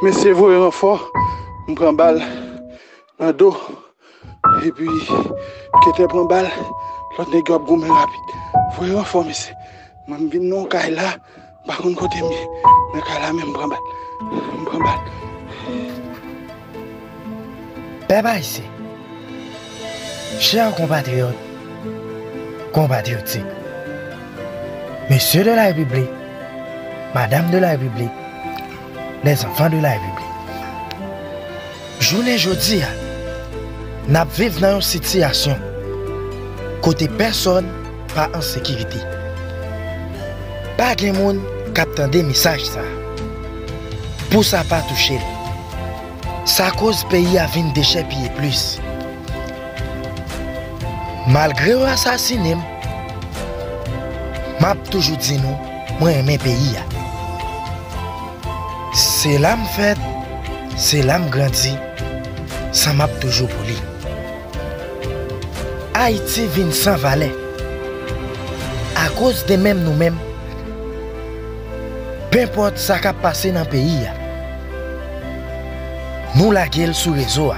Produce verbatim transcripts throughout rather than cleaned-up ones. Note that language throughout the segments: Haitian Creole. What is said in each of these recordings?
Mesye voye ranfò, m pran bal nan do. Epi, Kentè pran bal, lòt nèg yo ap goumen rapid. Voye ranfò, mesye. Mwen, m vin nan yon kay la, m pa konn kote m ye. Nan kay la, men m pran bal. M pran bal. Pèp ayisyen, chè konpatriyòt, konpatriyotik, mesye de la Repiblik, madam de la Repiblik, lèzanfan de la Repiblik. Jounen jodi a, n ap viv nan yon sitiyasyon kote pèsòn pa an sekirite. Pa gen moun k ap tande mesaj sa a pou sa pa touche l. Sa koz peyi a vin dechèpiye plis. Malgre yo asasinen m, m ap toujou di nou, mwen renmen peyi a. Se la m fèt, se la m grandi, san m ap toujou pou li. Ayiti vin san valè akoz de menm nou menm. Penpòt sa k ap pase nan peyi a, nou lage l sou rezo a.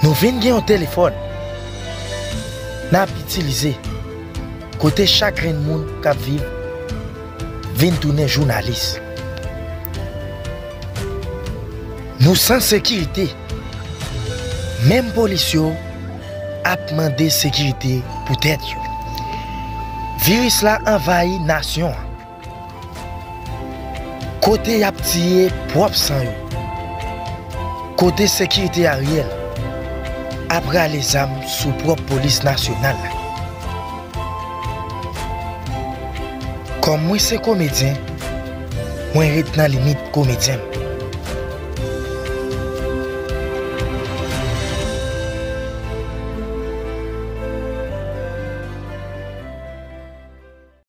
Nou vin gen yon telefòn n ap itilize, kote chak grenn moun k ap viv vin tounen jounalis. Nou san sekirite. Menm polis yo ap mande sekirite pou tèt yo. Viris la anvayi nasyon an. Kote y ap tiye pwòp san yo. Kote sekirite Ariel ap rale zam sou pwòp polis nasyonal la. Kòm mwen se komedyen, mwen ret nan limit komedyen m.